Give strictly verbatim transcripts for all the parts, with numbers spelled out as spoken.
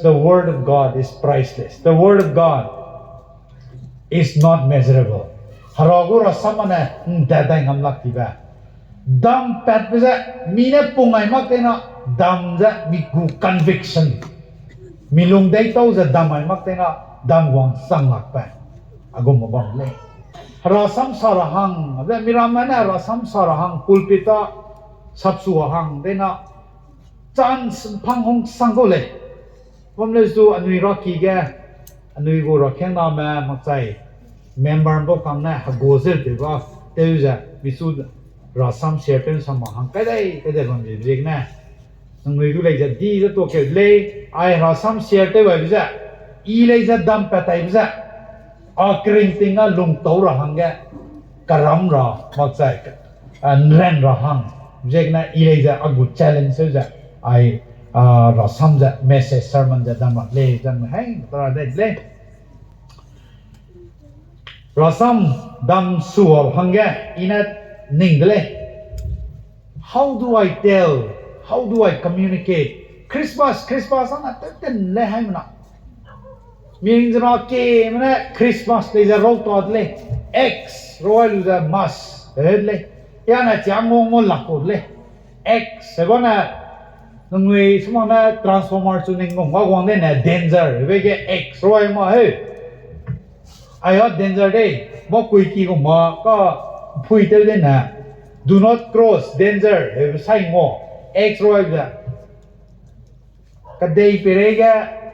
The word of God is priceless. The word of God is not measurable. Hera gu rasam ane ’nda dai ngam lak tibe. Dam patbe ze, mi ne pung ai mak tena, dam ze mi gu conviction. Mi lung deitau ze dam ai mak tena, dam guang sang lakbe. A gu me bam lei. Hera sam sa ra hang, ze mi ramme ne hera sam sa ra hang, pulpit a sapsu a hang, dena, chance ’mpang hung sang kau lei. Bam lei zu anui raki ge, anui gu rakiangname makchai, member ’mbau kang ne hegu zeu tewba, tew ze, misu rasam share tew ’nsam ma hang kai dai, kai dai bam ze ziegene. Nangnui du lei ze di ze tuakeu de lei, ai rasam share tew baibe ze, i lei ze dam pat taibe ze, a keringting a lungtau ra hangge, karam ra, makchai, a, ’nran ra hang, ziegene i lei ze a gu challenge seu ze, ai, a, rasam ze, message sermon ze dam ra lei, zang hei, tara dai de lei. Rasam dam sua hangge, i ne ning de lei. How do I tell? How do I communicate? Christmas, Christmas ana tenten le haimena. Ming zena keme ne Christmas lei ze rau ta de lei. X rau ai lu ze mas, eh, de lei. Yane chia ngau ngau lak kau de lei. X, se bane, nangnui sumang ne transformer chu ning ngau ngau guang de ne danger, hebe ge X rau ai ma heu. Ai a danger dei, mâ kuiki gu ma ka pui tew de ne, do not cross, danger, hebe sai ngau, X rau ai ze. Kedei peireige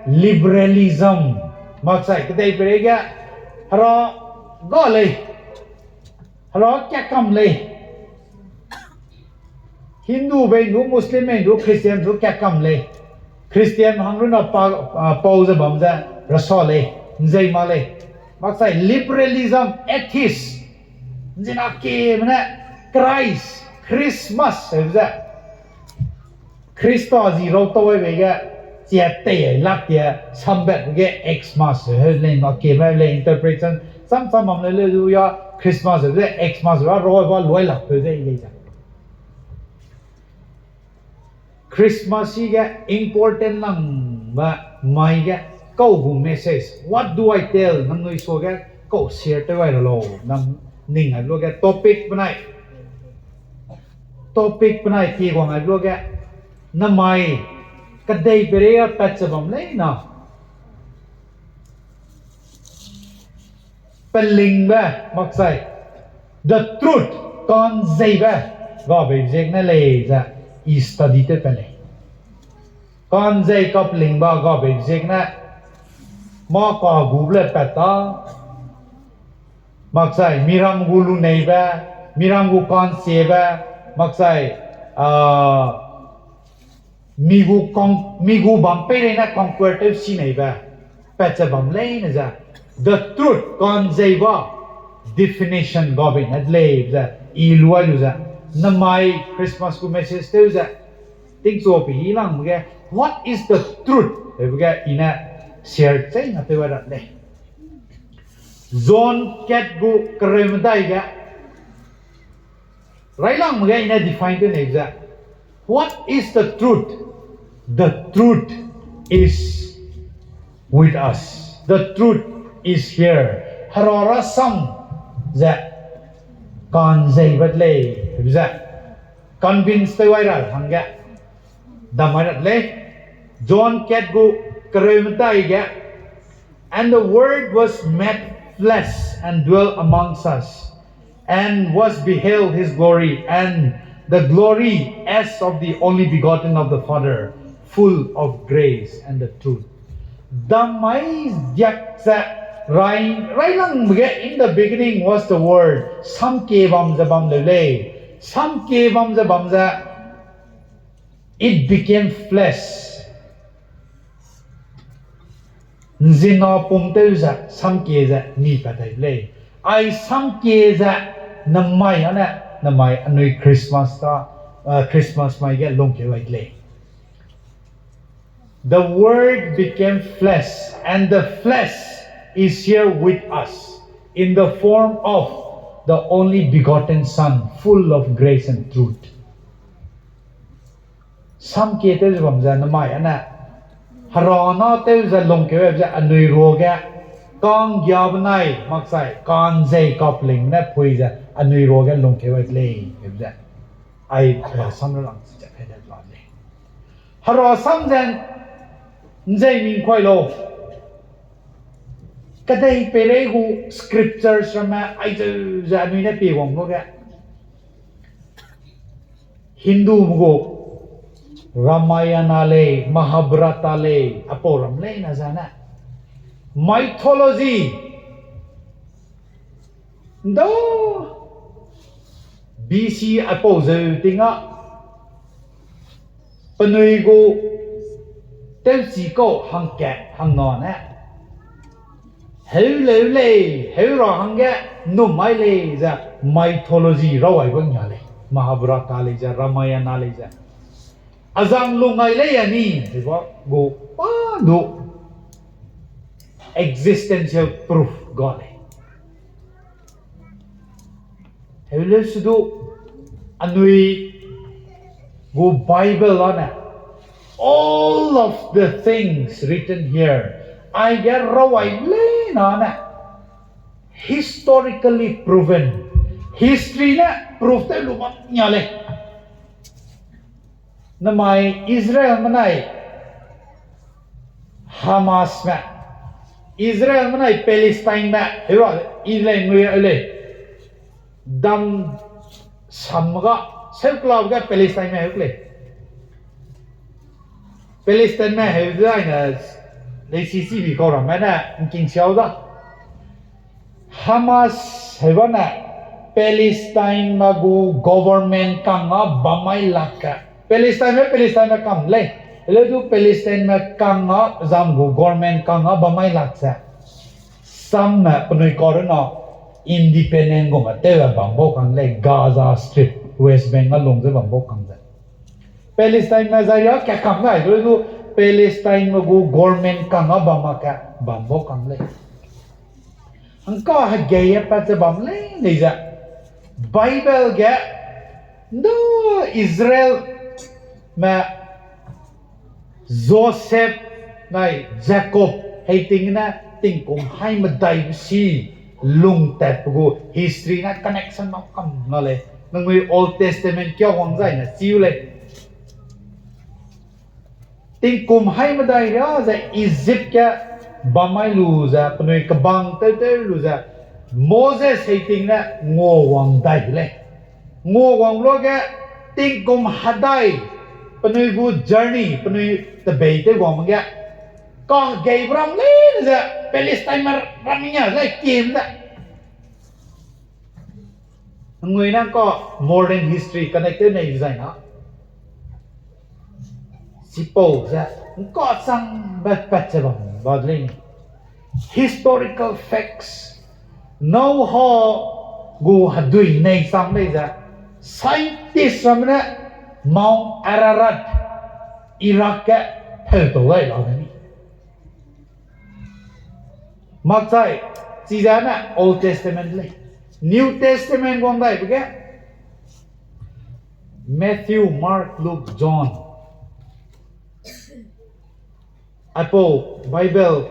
liberalism, makchai kedei peireige hera ga lei, hera kakam lei. Hindu bei du, Muslim bei du, Christian du kakam lei. Christian hang runa pa, a, pau ze bam ze, rasa lei, ’nzei mak lei. Makchai liberalism, atheist, ’nzina keme ne Christ, Christmas, heu ze. Khrista zi rau tau ai bei ge, chia tei ai lak tie, sambet ge Xmas heu lei, na keme lei interpretation, sam sam bam lei leu du ya, Christmas heu ze Xmas ra rau ba luai lak peu ze i lei ze. Christmas i ge important langbe mai ge, kau gu message, what do I tell, nangnui suage, kau share tew ai ra lau, nang ning ai luage topic benai, topic benai kie guang ai luage, namai, kedei peireige pat ze bam leina. Pelingbe, makchai, the truth, ka'nzeibe, gabeibe ziegene lei ze, i study tew pat lei. Ka'nzei kapelingbe gabeibe ziegene, mâ kagube le pat ta, makchai, miram gu luneibe, miram gu ka'nsiebe, makchai, a, mi gu kang-, mi gu bam peireine conquer tew sineibe, pat ze bam leine ze, the truth, ka'nzeiba, definition gabei ne de lei ze, i luai lu ze, namai Christmas gu message tew ze, tingchu pe i langbe ge, what is the truth? Hebe ge i ne share cheina tew ai ra lei. John kat gu kereu medai ge, railangbe ge i ne define tew nei ze, what is the truth? The truth is with us. The truth is here. Hera rasam ze ka'nzeibe de lei, hebe ze convince tew ai ra hangge, damai ra de lei. John kat gu kereu medai ge, and the Word was made flesh and dwelt amongst us, and was beheld his glory, and the glory as of the only begotten of the Father, full of grace and the truth. Damai diak ze rai, railangbe ge in the beginning was the Word, samkie bam ze bam leu lei, samkie bam ze bam ze, it became flesh. Nzina pum tew ze samkie ze ni pat dai lei. Ai samkie ze namai ane, namai anui Christmas ta, uh, Christmas mai ge lungkeu ai de lei. The Word became flesh, and the flesh is here with us in the form of the only begotten Son, full of grace and truth. Samkie tew ze bam ze namai ane, Hera na tew ze lungkeu aibe ze anui ruage, kanggiabe nai makchai kanzei kapling ne pui ze anui ruage lungkeu ai de lei, aibe ze. Ai, eh, sam ra lang chi ze kai de la lei. Hera sam ze nzei mingkui lau. Kedei peirei gu scriptures ramme aizeu ze anui ne pie wang lu ge. Hindu gu Ramayana lei, Mahabharata lei, apau ram leine zane. Mythology. Ndo B C apau zeu tinga. Penui gu tewchi kau hangkat hangna ne. Heuleu lei, heu ra hangge, num mai lei ze mythology rau ai bang ya lei. Mahabharata lei ze, Ramayana lei ze. Azang lung ai lei ya ni, ze ba gu pa du existential proof ga lei. Heuleu se du anui gu Bible ane, all of the things written here, aige rau ai leine ne, historically proven, history ne proof tew lu bam ya lei. Namai Israelme nai Hamasme, Israelme nai Palestineме, heura Israel nui lei. Dam sam ga, seu kelabe ge Palestineme heu lei. Palestineme heu de aine, leisi chibi kau ramme ne, ngking siau da. Hamas heubane Palestineme gu government kangga bam mai lak ge. Palestineme, Palestineme kam lei. Heleu du Palestineme kangga zam gu government kangga bam mai lak ze. Samme penui kau runa independent gume tew bam bau kang lei Gaza Strip, West Bank ga lung ze bam bau kang ze. Palestineme zai ria kakam gai du Palestineme gu government kangga bam mak ge bam bau kang lei. Hangka hegei pat ze bam lei lei ze. Bible ge nda Israelme Joseph nai Jacob hei ting ne tingkum hai medaibe si lungtatbe gu history ne connection bam kam na lei. Nangnui Old Testament kia wang zai ne chiu lei. Tingkum hai medai ria ze Egypt ge bam mai lu ze penui kebang tew tew lu ze Moses hei ting ne nguawang dai de lei. Nguawang luage tingkum hedai penui gu journey, penui tebei tew guangme ge. Kageibe ram leine ze Palestineme ram mia ze kiem ze. Ngui nang ka modern history connect tew nei zai na. Chipau ze, ngka changbe pat ze bam ba de lei. Historical facts. Noah gu hedui nei chang lei ze. Scientist ramme ne Mount Ararat, Iraq ge, peu tau gai la de ni. Makchai, chize ne Old Testament lei. New Testament guang daibe ge, Matthew, Mark, Luke, John. Aipau Bible,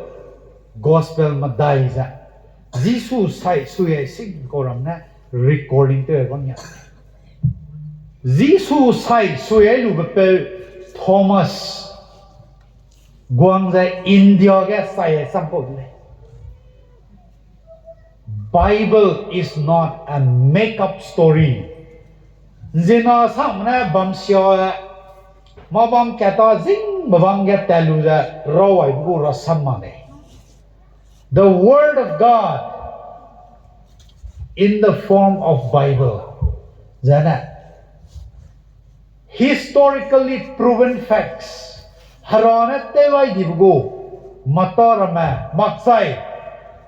Gospel medai ze. Jisu sai sui ai sing kau ram ne recording tew bam ya. Jisu sai sui ai lube peu Thomas guang ze India ge sai ai sam kau de lei. Bible is not a make-up story. Nzina sangme ne bam sia, mâ bam kata zingbe bam ge tat lu ze rau aibe gu rasam mak lei. The Word of God in the form of Bible. Zene, historically proven facts. Hera ne tew ai dibe gu, mata ramme, makchai,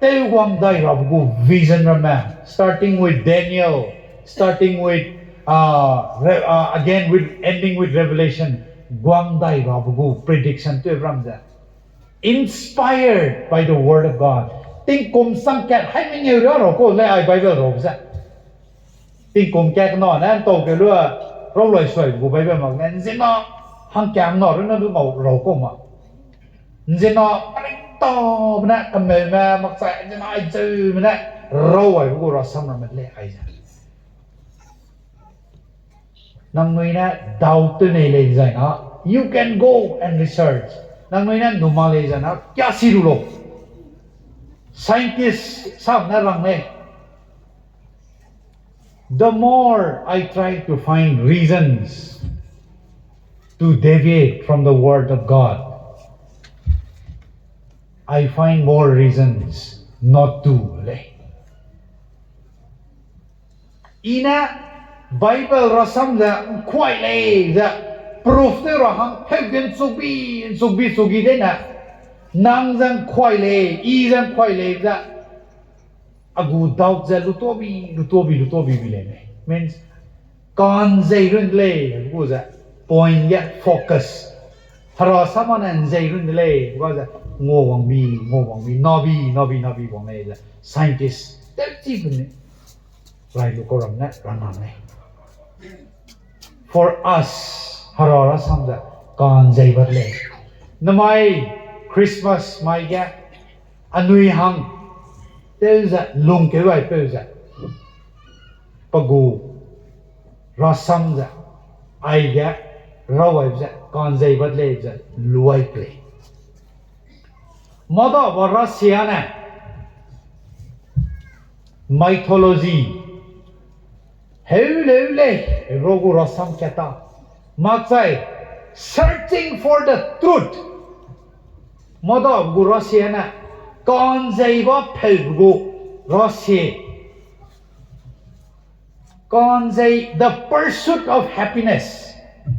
tew guang dai rabe gu vision ramme, starting with Daniel, starting with, uh, Re-, uh, again with, ending with Revelation, guang dai rabe gu prediction tew ram ze. Inspired by the word of God. Tingkum sangkat hai mengeu ra rau kau lei ai Bible rau ze. Tingkum kat kena ne ntau ke lu, rau loi sui gu Bible mak ne, nzina hangkat na runne du ngau rau kau ma. Nzena aringtabe ne kemeume makchai nzena aizeume ne rau aibe gu rasam ramme de lei aize. Nangnui ne doubt tew nei lei zai na, you can go and research. Nangnui ne numa lei zai na, kia si lu lo. Scientist sam ne rang lei. The more I try to find reasons to deviate from the word of God, I find more reasons not to lei. I ne Bible rasam ze nkuai lei ze proof tew ra hang peu ge nchukbi, nchukbi chugi dene, nang ze nkuai lei, i ze nkuai lei ze, a gu doubt ze lutuabi, lutuabi, lutuabi bi lei mei. Means, kanzei run de lei, gu ze, point ge focus. Hera samane nzei run de lei, gu ze, nguawangbi, nguawangbi, nabi, nabi, nabi wang lei ze, scientist, tewchi bu ne, rai lu kau ram ne, rang ram lei. For us, hera rasam ze, kanzei bat lei. Namai, Christmas mai ge, anui hang, tew ze, lungkeu ai peu ze, pe gu, rasam ze, aige, rau aibe ze, kanzei bat lei ze, luai pe lei. Mâdau ba rasia ne, mythology, heu leu lei, ro gu rasam kata. Makchai, searching for the truth. Mâdau gu rasia ne, kanzei ba peu gu rasia. Kanzei, the pursuit of happiness,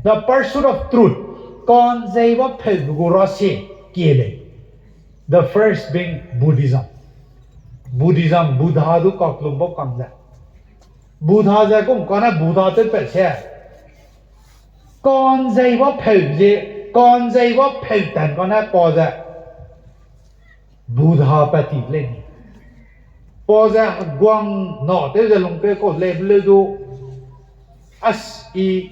the pursuit of truth. Kanzei ba peu gu rasia kie lei. The first being Buddhism. Buddhism, Buddha du kaklum bau kang ze. Buddha ze kum kane Buddha tewpat se. Kanzei ba peu ze, kanzei ba peu tan kane pa ze. Buddha pat ti lei ni. Pa ze heguang na tew ze lungkeu kau lei be leu du. As i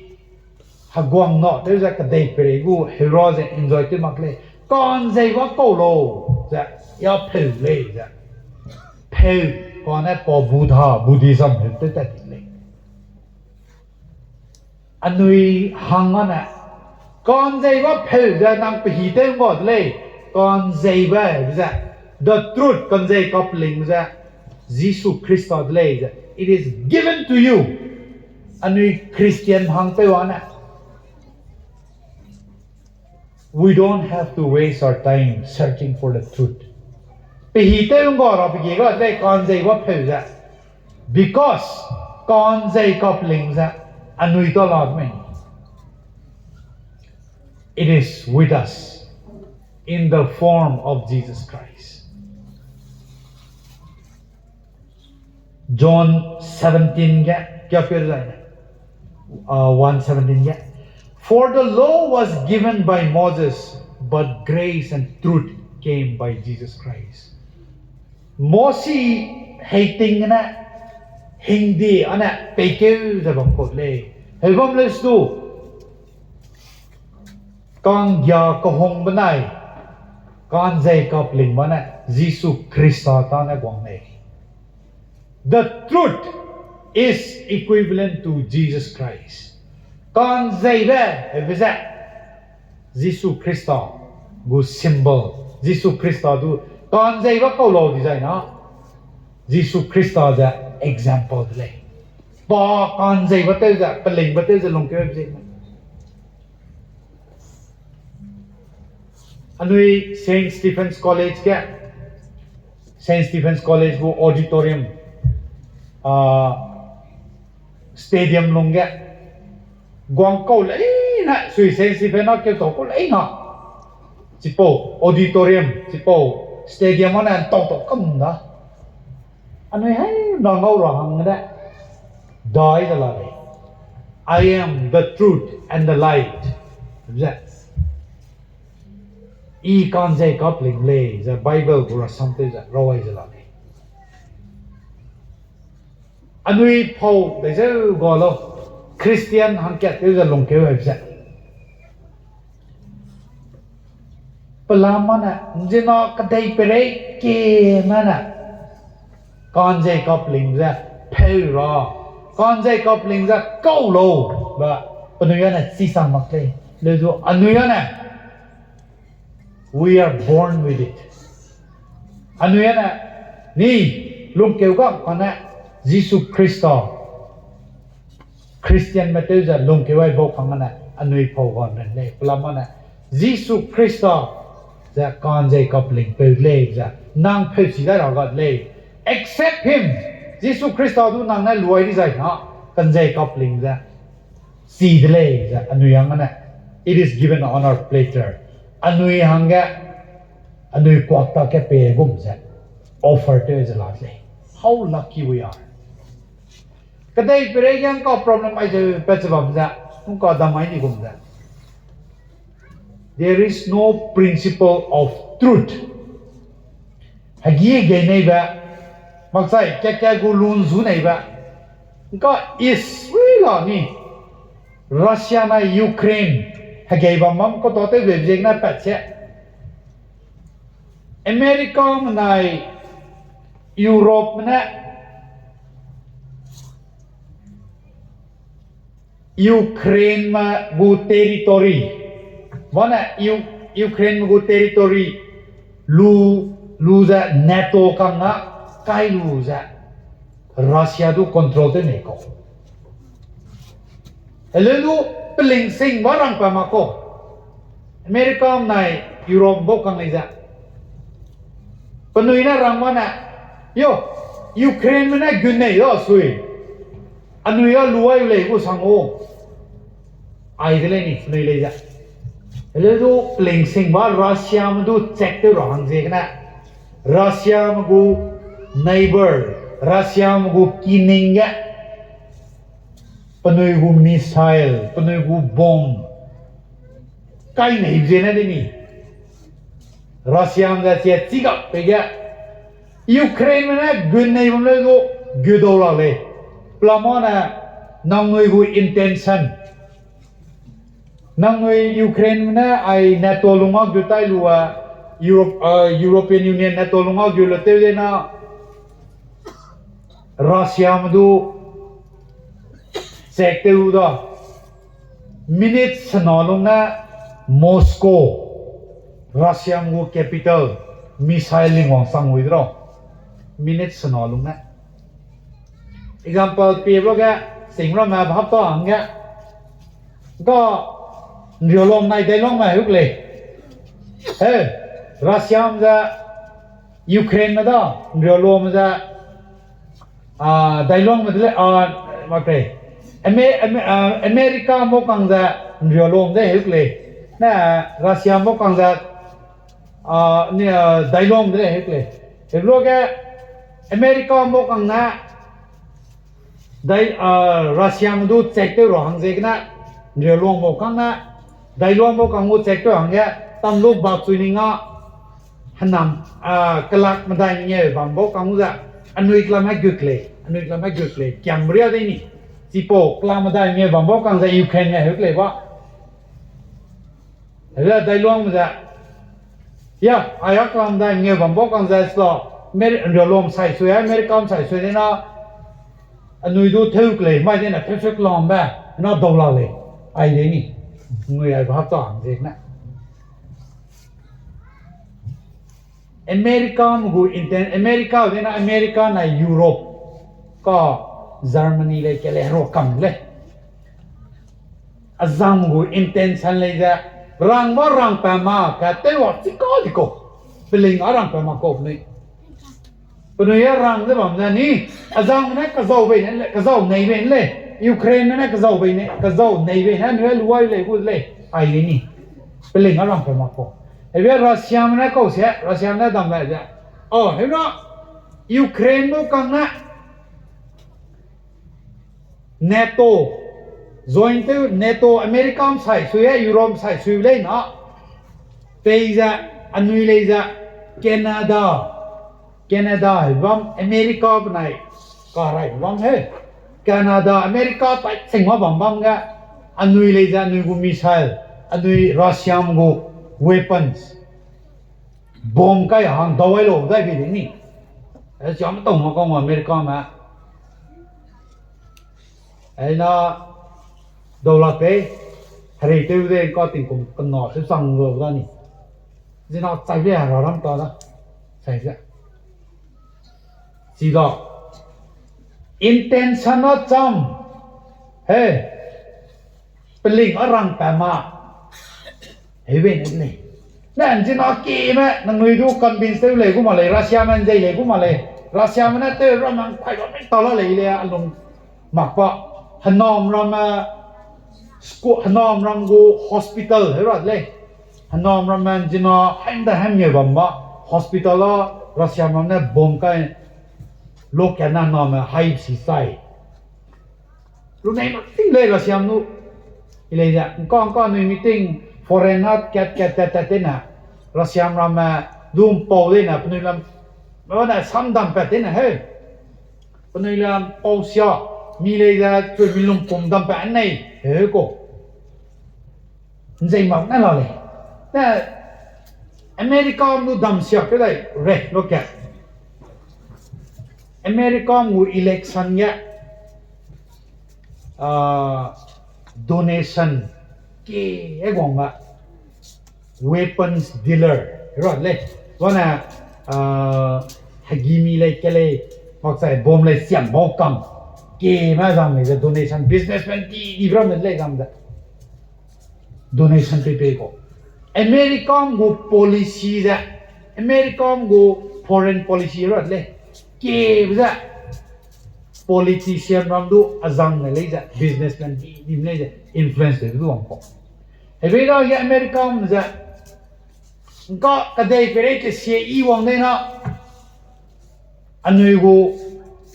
heguang na tew ze kedei perei gu heura ze enjoy tew mak lei. Kanzei ba kau lau ze, ya peu lei ze. Peu, kane pa Buddha, Buddhism heu tew tat ti lei. Anui hang ane, kanzei ba peu ze nang pehi tew ngga de lei, kanzei ba ze, the truth, kanzei kapelingbe ze, Jisu Khrista de lei ze, it is given to you. Anui Christian hang tew ane. We don't have to waste our time searching for the truth. Pehi tew ngga ra pegi ga de lei kanzei ba peu ze. Because kanzei kapelingbe ze anui ta la de mei. It is with us in the form of Jesus Christ. John seventeen ge, kia pe zai ne? Uh, one seventeen ge. For the law was given by Moses, but grace and truth came by Jesus Christ. Mosi heiting ne, hingdi ane peikeu ze bam kau lei. Heubam lei stu. Kanggia kahungbe nai, kanzei kapelingbe ne, Jisu Khrista ta ne guang lei. The truth is equivalent to Jesus Christ. Kanzeibe, hebe ze, Jisu Khrista gu symbol, Jisu Khrista du kanzeibe kau lau dizai na, Jisu Khrista ze example de lei. Pa kanzeibe tew ze, pelingbe tew ze lungkeu ze. Anui Saint Stephen's College ge, Saint Stephen's College gu auditorium, ah, stadium lungge, guang kau leine, sui Saint Stephen a keu tau kau leine. Chipau auditorium, chipau stadium ane ntau tau kam da. Anui hai na ngau ra hangge ne, dai ze la lei. I am the truth and the light. Ze. I kanzei kapling lei, ze Bible gu rasam tew ze, rawai ze la lei. Anui pau dei zeu ga lau, Christian hangkat tew ze lungkeu ai ze. Pelama ne, nzena kedei perei keme ne, kanzei kapling ze, peu ra, kanzei kapling ze, kau lau, ba, penui ane, chi sang mak lei, leu du, anui ane, we are born with it. Anui ane, ni, lungkeu ga kane, Jisu Khrista, Christianme tew ze lungkeu ai bau kang ane, anui pau gan ren lei, pelama ne, Jisu Khrista ze kanzei kapling peu lei ze, nang peu chi dai ra gat lei. Accept him. Jisu Khrista du nang ne luai di zai na, kanzei kapling ze, chi de lei ze, anui hang ane, it is given on our platter. Anui hangge, anui kuak ta ke pe gum ze, offer tew ze la lei. How lucky we are. Kedei perei ge ngka problem ai ze pat ze bam ze, ngka damai ni gum ze. There is no principle of truth. Hegi hegei neibe, makchai kat kat gu lun zu neibe. Ngka is wi la ni. Russia nai Ukraine hegei bam bam kau ta tew bebe ziegene pat se. America menai Europe mene Ukraineme gu territory, bane U-, Ukraineme gu territory lu, lu ze NATO kangna kai lu ze Russia du control tew nei kau. Heleu du pelingsing ba rang pa mak kau. America nai Europe bau kang lei ze. Penui ne rang bane, yo, Ukraineme ne gun nei da sui. Anui a luai lei gu sang o. Ai de lei ni, penui lei ze. Heleu du pelingsing ba Russiame du check tew ra hang ziegene. Russiame gu neighbor, Russiame gu kining ge. Penui gu missile, penui gu bomb. Kai nei ziene de ni. Russiame ze chia chigap pe ge. Ukraineme ne gun nei bam leu du gu dau la lei. Pelama ne nangnui gu intention. Nangnui Ukraineme ne ai NATO lung a gu tai lu a, Europe, European Union NATO lung a gu le tew de na. Russiame du check tew da. Minute sena lung ne Moscow, Russiame gu capital, missile ling wang sang wi de ra. Minute sena lung ne. Example pie ba ge, sing ramme hapta hangge. Ga, nriolom nai dailuangme heu lei. He, Russiame ze, Ukraineme da, nriolom ze, dailuangme de lei, mak lei. Americame bau kang ze, nriolom de heu lei. Ne, Russiame bau kang ze, dailuang de lei heu lei. Heluage, Americame bau kang ne, Russiame du check tew ra hang ziegene, nriolom bau kang ne, dailuang bau kang gu check tew hangge, tamlu bak chui ning a, henam, kelak medai mengeu bam bau kang ze, anui kelam he gut lei, anui kelam he gut lei, kiam ria de ni. Chipau kelak medai mengeu bam bau kang ze Ukraineme heu lei ba. Hebe dailuangme ze, ya, ai a kelak medai mengeu bam bau kang ze sla, nriolom sai sui, Americame sai sui de na, anui du theu lei, mai de na theu sui kelambe, na dau la lei, ai de ni, nui ai ba ta hang ziegene. Americame gu inten-, America de na America nai Europe, ka Germany lei ke lei hero kam lei. Azang gu intention lei ze, rang ba rang pa ma, ka tew wa chika di kau, peling a rang pa ma kau penui. Penui a rang ze bam ze ni, azang ne kezau bei ne, kezau nei bei ne lei, Ukraineme ne kezau bei ne, kezau nei bei ne, anui a luai lei gu lei, ai lei ni. Peling a rang pa ma kau. Hebe Russiame ne kau se, Russiame ne dam gai ze. O, heu na, Ukraine bau kang ne, NATO, join tew NATO, Americame sai sui e, Europe sai sui lei na. Peize, anui lei ze, Canada, Canada hebam, America benai, karai hebam he. Canada, America tai cheng ma bam bam ge, anui lei ze, anui gu missile, anui Russiame gu weapons. Bomb kai hang dau ai lo dai bi de ni. E, chiam tau ma kang America me. Ai na dau la pe, herei tew de ka tingkum kena tew chang lo da ni. Zina chai be hera ram ta da. Chai ze. Chi da. Intention a cham. He. Peling a rang pa ma. Heube ne lei. Na nzina kime, nangnui du convince tew lei gu ma lei, Russiame nzei lei gu ma lei. Russiame ne tew ram nang kai ba mei ta la lei le, a lung mak pa. Henam ramme, school, henam ram gu hospital, heu ra de lei. Henam ramme nzina, haimda haimngeu bam ba. Hospital a, Russiame ne bomb kai, lokat na name hai si sai. Lu nei mak ting lei Russiame nu. I lei ze, ngka ngka nui meeting foreign na kat kat tat tat tene. Russiame ramme dum pau leine penui lam. Bane sam dam pat tene heu. Penui lam pau sia. Mi lei ze chui mi lum pum dam pat nei. Heu ko. Nzei mak ne la lei. Ne America nu dam siak ke dai re lokat. America ngu election ge, ah, donation ke e guang ga weapons dealer ra lei. Wane, ah, hegimi lei ke lei, makchai bomb lei siam bau kam. Ke ma zang lei ze donation businessman di di ram lei zang ze. Donation pei pei ko. America ngu policy ze, America ngu foreign policy ra lei. Ke ze politician ram du azang ne lei ze, businessman di di lei ze, influence de du wang ko. Hebe da ge America ze, ngka kedei perei ke sie i wang dei na, anui gu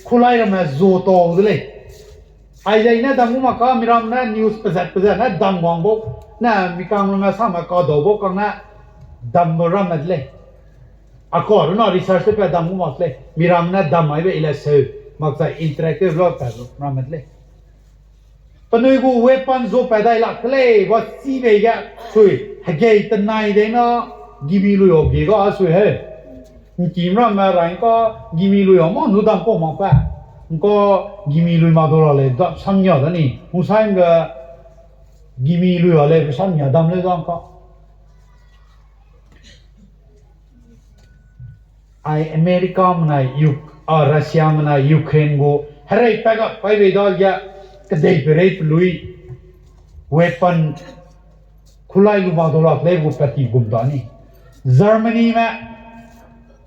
kulai ramme zu tau de lei. Aizai ne dam gu mak ka, mi ram ne news pezat pezat ne dam wang bau, ne mi kang ramme same ka dau bau kang ne dam bau ramme de lei. Akau runa research tew pa dam gu mak lei. Mi ram ne dam aibe i le seu, makchai interactive lo pa ramme de lei. Penui gu weapon zu pa dai lak de lei, ba chi bei ge, sui, hegei tenai dei na, gimi lui au ge ga sui he. Nkim ramme rai ngka gimi lui au ma nu dam kau mak pa. Ngka gimi lui ma dau la lei, dam sam nia da ni. Hungsai ge gimi lui a lei, pe sam nia dam lei da ngka. Ai America menai, Uk-, a, Russiame menai Ukraine gu herei pa ga pai bei da ge kedei perei pelui weapon kulai lu ma dau lak lei gu pati gum da ni. Germanyme,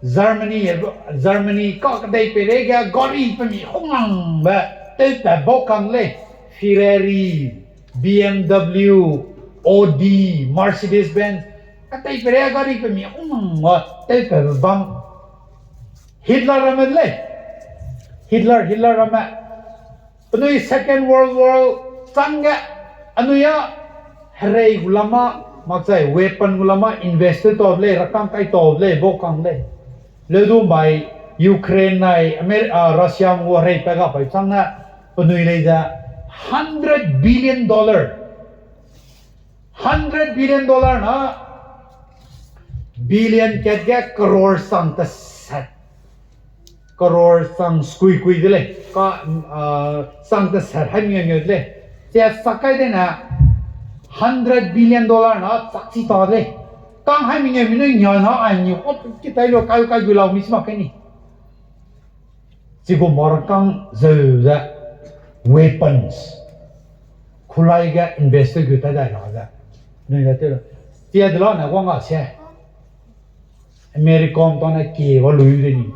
Germany, Germany ka kedei perei ge gari pemi hunglangbe tewpat bau kang lei, Ferrari, B M W, Audi, Mercedes-Benz, ketei perei gari pemi hunglangbe tewpatbe bam. Hitler ramme de lei. Hitler, Hitler ramme. Penui Second World War changge, anui a herei gu lama, makchai weapon gu lama invest tew tau de lei, rakang kai tau de lei, bau kang lei. Leu du mbai Ukraine nai Amer-, a, Russia gu herei pa ga pai chang ne, penui lei ze hundred billion dollar. Hundred billion dollar na, billion kat ge crore sang teset. Crore sang skui kui de lei. Ka, ah, sang teset hai mengeu ngeu de lei. Chia sak kai de na, hundred billion dollar na chak chi ta de lei. Kang hai mengeu mi nui nia na ai ni, o, kitai lu kai kai gu lau mi si mak kai ni. Chigum rakang zeu ze weapons, kulai ge invest tew gu tai dai ra ze. Nui le tew, tia de la ne wang a se. America tane kie ba lui de ni.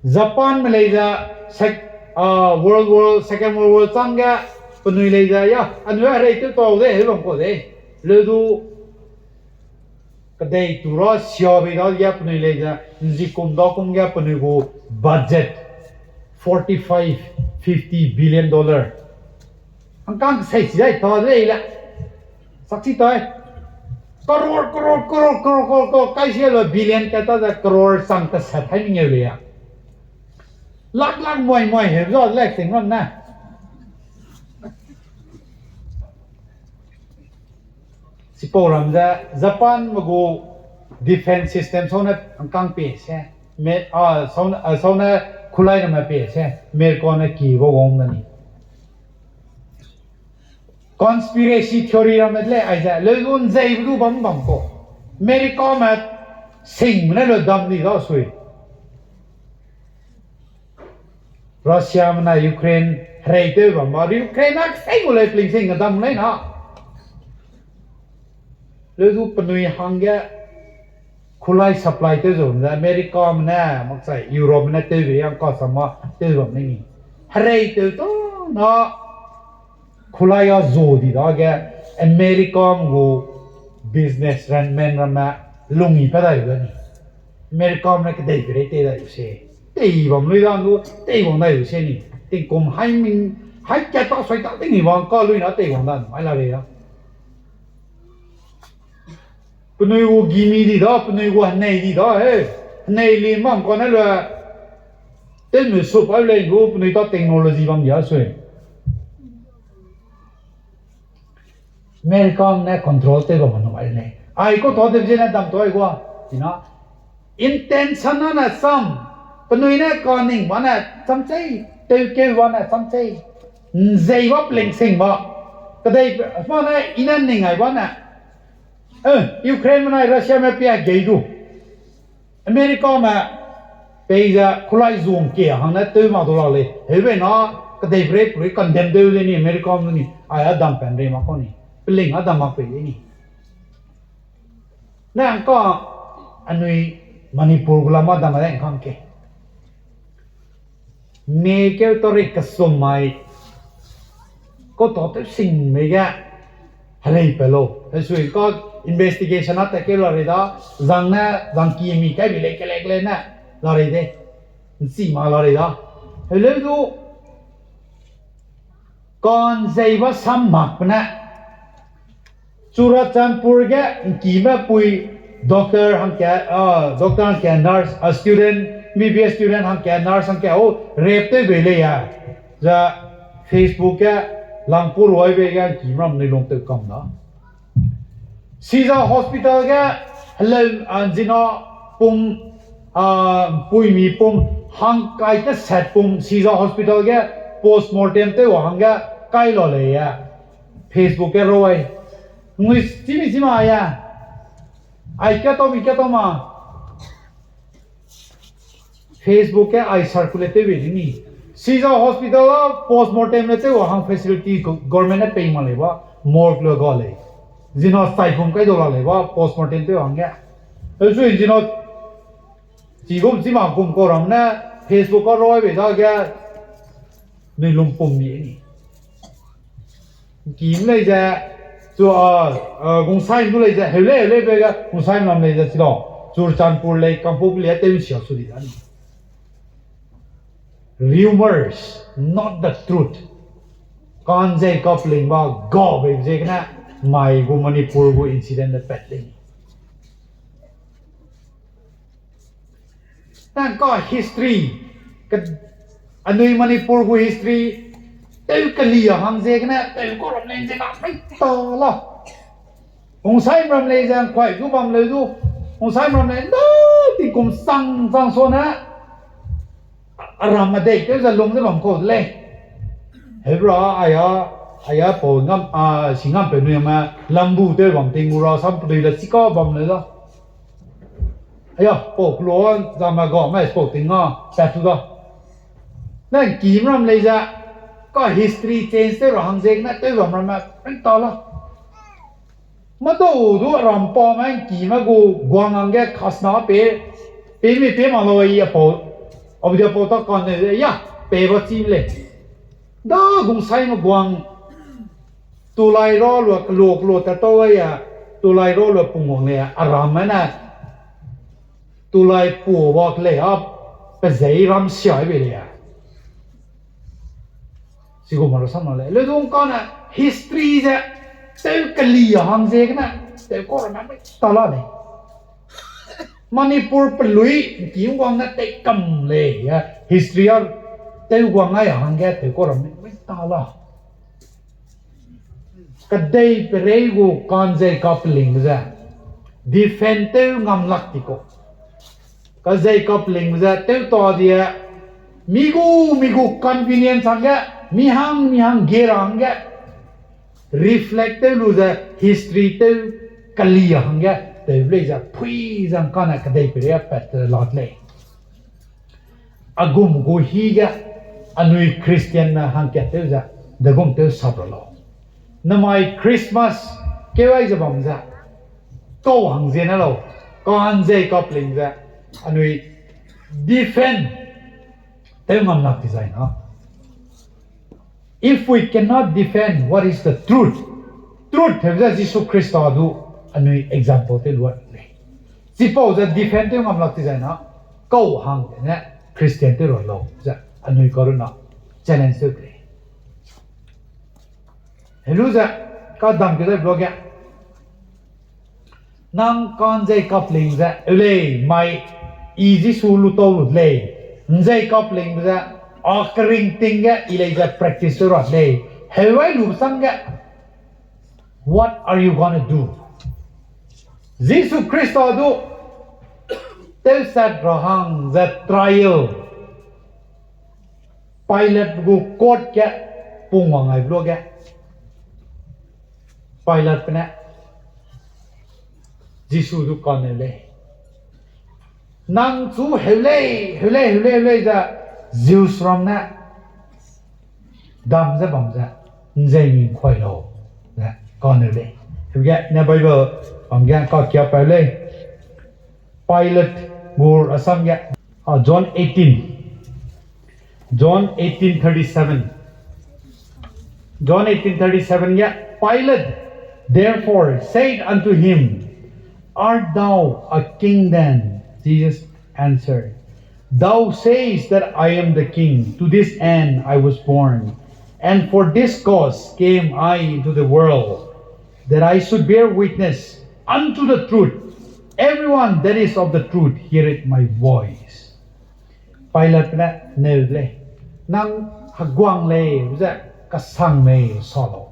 Japanme lei ze sec-, ah, World War, Second World War changge penui lei ze ya, anui a herei tew tau de, heu bam kau de. Leu du kedei tu ra sia bei da ge penui lei ze, nzikum da kum ge penui gu budget forty-five, fifty billion dollar. Hangkang sei si dai ta de lei le. Sak chi tai. Crore, crore, crore, crore, crore, crore, kai sia le billion kat ta ze crore sang teset hai mengeu lei ya. Lak lak moi moi heu za lak ting ram ne. Chipau ram ze Japanme gu defense system sau ne ngkang pie se, me, a, sau ne, a, sau ne kulai ramme pie se, America ne ki ba wang da ni. Conspiracy theory ramme le aize, leu du nzeibe du bam bam ko. America me sing ne leu dam di da sui. Russia me na Ukraine herei tew bam ba, Ukraine na sei gu lei pling sing dam lei na. Leu du penui hangge kulai supply tew zau ne, America me ne, makchai Europe me ne tewbe yang ka sama tew bam lei ni. Herei tew ta na, kulai a zu di dage, America gu businessman ramme lungyi pa dai da ni. America me ne kedei perei tei dai se. Tei bam lui da nu, tei wang dai se ni. Tingkum hai ming, hai kat ta sui ta ting ni wang ka lui na tei wang da nu, ai la rei da. Penui gu gimi di da, penui gu henei di da, he. Henei li mam kane lua, tewme sup ai lei gu, penui ta technology bam di a sui. America ne control tew bam nu ai lei. Ai kau tau de zene dam tau ai gua. Ina, intention na ne sam, penui ne kaning ba ne chamchei, tewkeu ba ne chamchei. Nzei ba pling sing ba. Kedei, ma ne, i ne ning ai ba ne. Eh, Ukraine me nai Russia me pia gei du. America me peize kulai zung ke hang ne tew ma du la lei. Heube na kedei perei pui condemn tew le ni America me ni. Ai a dam pen rei ma kau ni. Peling a dam mak pei le ni. Ne ngka anui Manipur gu lam a dam a le ngkang ke. Mei keu tari kesum mai, kau tau tew sing mei ge, herei pe lau. Hesui ka investigation a tat keu la rei da, zang ne, zang ki mi kai bi lei kelek le ne, la rei de. Nchi ma la rei da. Heleu du, kanzei ba sam mak pe ne. Churachandpur ge nkime pui doctor hangke, ah, doctor hangke nurse, ah, student, M B B S student hangke nurse hangke, oh, rape tew bei lei ya. Za Facebook ge langpu ruai bei ge nkim ram nui lung tew kam da. Siza Hospital ge heleu, ah, nzina pum, ah, puimi pum hangkai teset pum Siza Hospital ge postmortem tew wa hangge kai la lei ya. Facebook ge roi. Ngui chimi chima ya. Ai katau mi katau ma. Facebook ge ai circulate tew bei di ni. Siza Hospital a postmortem le tew wa hang facility go-, government ne pei ma lei ba, morgue le ga lei. Zina sai pum kai dau la lei ba, postmortem tew hangge. Hesui zina chi gum chima gum kau ram ne Facebook a roi bei dage, nui lung pum mi ni. Nkim lei ze, chu, ah, ah, Gungsaim du lei ze, heu lei, heu lei be ge, Gungsaim lam lei ze, chi lau. Churachandpur lei, Kangpokpi lei, tew nsia su di da ni. Rumors, not the truth. Kanzei kapling ba, ga bei ziegene, mai gu Manipur gu incident le pat lei ni. Nang ka history, ka, anui Manipur gu history, tew keli a hang ziegene, tew kau ram lei ze na, ai ta la. Gungsaim ram lei ze, nkuai du bam leu du, Gungsaim ram lei, nda, tingkum sang sang sua ne, a ram a dei tew ze lung ze bam kau de lei. Hebra, aya, aya pau ngam, a, si ngam pe nui me, lambu tew bam ting gu ra, sam pedui le chika bam leu da. Aya, pau kelo, zame ga, mai pau ting a, pat tu da. Nang kim ram lei ze, ka history change tew ra hang ziegene tew bam ramme, ring ta la. Madau du rampame ngkime gu guang hangge khasna pe, pe mi pe ma lau i a pau, a bu di a pau ta kan ne, ya, pe ba chi lei. Da Gungsaime guang, tulai ra lua kelo kelo tat tau ya, tulai ra lua pungwang lei, a ramme ne, tulai puwak lei a, pe zei ram siai bei lei a. Sigu ma ra sam la lei. Leu dung kane history ze, tew keli a hang ziegene, tew kau ramme mei ta la lei. Manipur pelui, nki wang ne tei kam lei, ya, history a, tew wang ai a hangge, tew kau ramme mei ta la. Kedei perei gu kanzei kapelingbe ze. Defend tew ngam lak ti kau. Ka Jacob lingbe ze tew ta die, mi gu, mi gu convenience hangge, mi hang, mi hang ge ra hangge, reflect tew lu ze history tew keli hangge, tew lei ze pui zang kane kedei peiria pat te lat lei. A gum gu hige, anui Christianme hangkat tew ze, degum tew sap ra lau. Namai Christmas keu ai ze bam ze, kau hang ziene lau, ka'nzei kapling ze, anui defend tew ngam lak dizai na. If we cannot defend what is the truth, truth hebe ze Jisu Khrista du anui example tew luat lei. Chipau ze defend tew ngam lak dizai na, kau hang ne Christian tew ra lau ze anui karuna challenge tew lei. Helu ze, kadam kedai bloge. Nang ka'nzei kapling ze, eu lei, mai, i Jisu lu tau lu lei. Nzei kaplingbe ze, a keringting ge i lei ze practice tew ra lei. Heu ai lu sangge, what are you gonna do? Jisu Khrista du, tewsat ra hang ze trial. Pilate gu court ge, pungwang ai luge. Pilatebe ne, Jisu du kaneu lei. Nang chu heu lei, heu lei, heu lei, heu lei ze, Jews ram ne, dam ze bam ze, nzei mi nkuai lau, ze, kaneu lei. Heuge, ne Bible, bam ge, kakia pau lei. Pilate gu rasam ge, ah, John eighteen. John eighteen thirty-seven. John eighteen thirty-seven ge, Pilate therefore said unto him, Art thou a king then? Jesus answered, Thou sayest that I am the king. To this end I was born, and for this cause came I into the world, that I should bear witness unto the truth. Everyone that is of the truth heareth my voice. Pilate ne neu de lei, nang heguang lei ze kasang mei sa lau,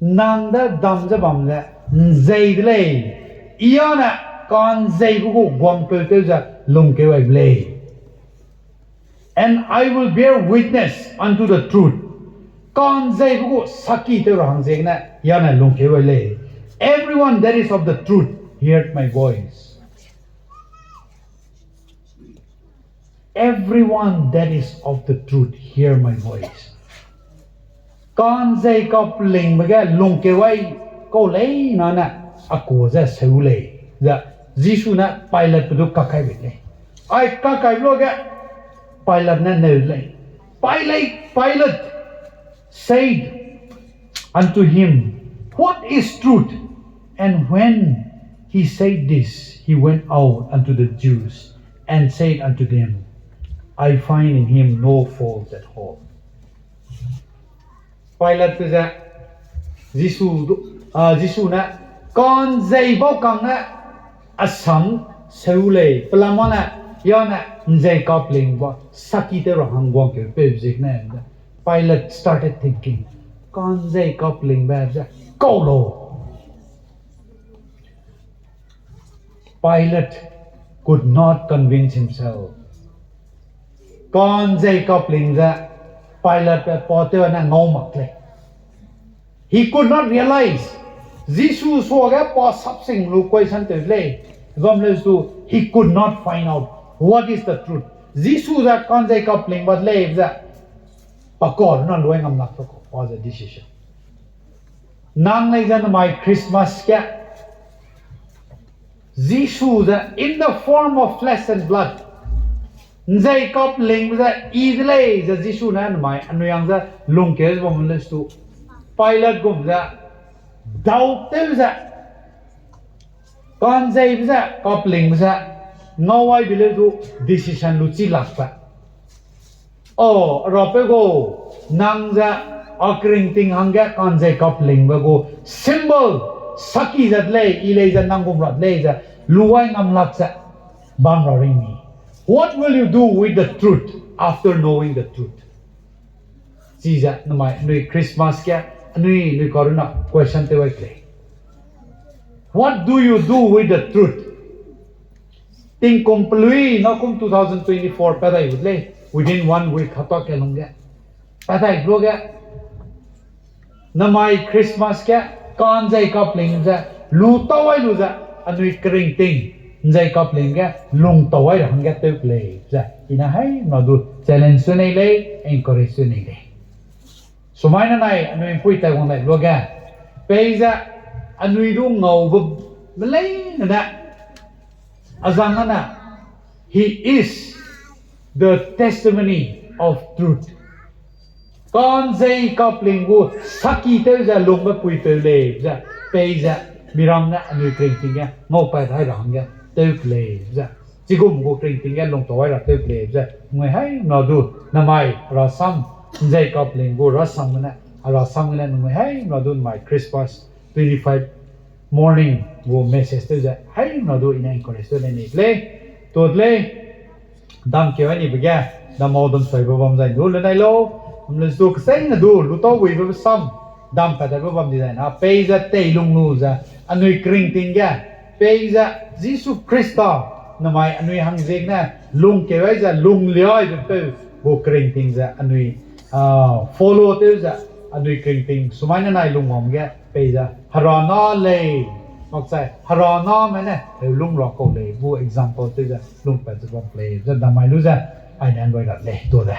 nang de dam ze bam ze nzei de lei, i â ne ka'nzeibe gu guangpeu tew ze lungkeu ai de lei. And I will bear witness unto the truth. Ka'nzeibe gu saki tew ra hang ziegene i â ne lungkeu ai lei. Everyone that is of the truth heareth my voice. Everyone that is of the truth hear my voice. Ka'nzei kapelingbe ge lungkeu ai kau leine ne a ku ze seu lei, ze Jisu ne Pilatebe du kakaibe lei. Ai kakaibe luage Pilate ne neu lei. Pilate, Pilate said unto him, What is truth? And when he said this, he went out unto the Jews, and said unto them, I find in him no fault at all. Pilate ze Jisu, ah, Jisu ne, ka'nzei bau kang ne, asam seu lei, pelama ne, ya ne, nzei kapelingbe, saki tew ra hang guangkeupeu ziegene, Pilate started thinking, ka'nzei kapelingbe ze kau lau. Pilate could not convince himself. Ka'nzei kapeling ze Pilatebe pa tew ne ngau mak lei. He could not realize. Jisu suage pa sapsing lu question tew lei. Bam leu su, he could not find out what is the truth. Jisu ze ka'nzei kapeling ba lei ze. Pa kau na luai ngam lak ta kau, pa ze decision. Nang lei ze namai Christmas ge, Jisu ze in the form of flesh and blood, nzei kapelingbe ze i de lei ze Jisu ne namai anui hang ze lungkeu ze bam leu su, Pilate gum ze, doubt tew ze, ka'nzeibe ze, kapelingbe ze, ngau ai bi leu du decision lu chi lakbe. O, rapeu gu, nang ze, a keringting hangge ka'nzei kapelingbe gu symbol, saki ze de lei, i lei ze nang gum ra de lei ze, luai ngam lak ze, bam ra ring ni. What will you do with the truth after knowing the truth? Chize namai anui Christmas ge, anui, anui karuna question tew ai lei. What do you do with the truth? Tingkum pelui na kum two thousand twenty-four padai wut lei, within one week hapa ke lungge. Padai luge, namai Christmas ge, kanzei kapling ze, lu tau ai lu ze, anui keringting, nzei kapling ge, lung tau ai ra hangge tew kelei ze, i ne hai na du challenge su nei lei, encourage su nei lei. Sumai ne nai anui mpui tai wang dai luge, peize anui du ngaube meleine ne, azang ane, he is the testimony of truth. Kanzei kapling gu saki tew ze lungbe puipeu lei ze, peize miram ne anui keringting ge ngaupat hai ra hangge tew kelei ze, chigum gu keringting ge lung tau ai ra tew kelei ze, nui hai na du namai rasam, nzei kapling gu rasam gene, rasam gene nui hai na du namai Christmas twenty-five morning gu message tew ze hai na du i ne encourage tew nei ni lei, tu lei. Dam keu ai nibe ge, dam mau dam soibe bam zai du le nai lau, mle zu kesei ne du lu tau buibe sam, dam pat daibe bam di zai na, peize teilung lu ze, anui keringting ge, peize Jisu Khrista, namai anui hangziegene, lungkeu ai ze, lung liaibe peu, gu keringting ze, anui, ah, follow tew ze, anui keringting, sumai ne nai lungwang ge, peize, Hera na lei, makchai, Hera name ne, heu lung ra kau lei, gu example tew ze, lungpat ze bam lei, ze damai lu ze, ai ne loi ra lei, tu ze.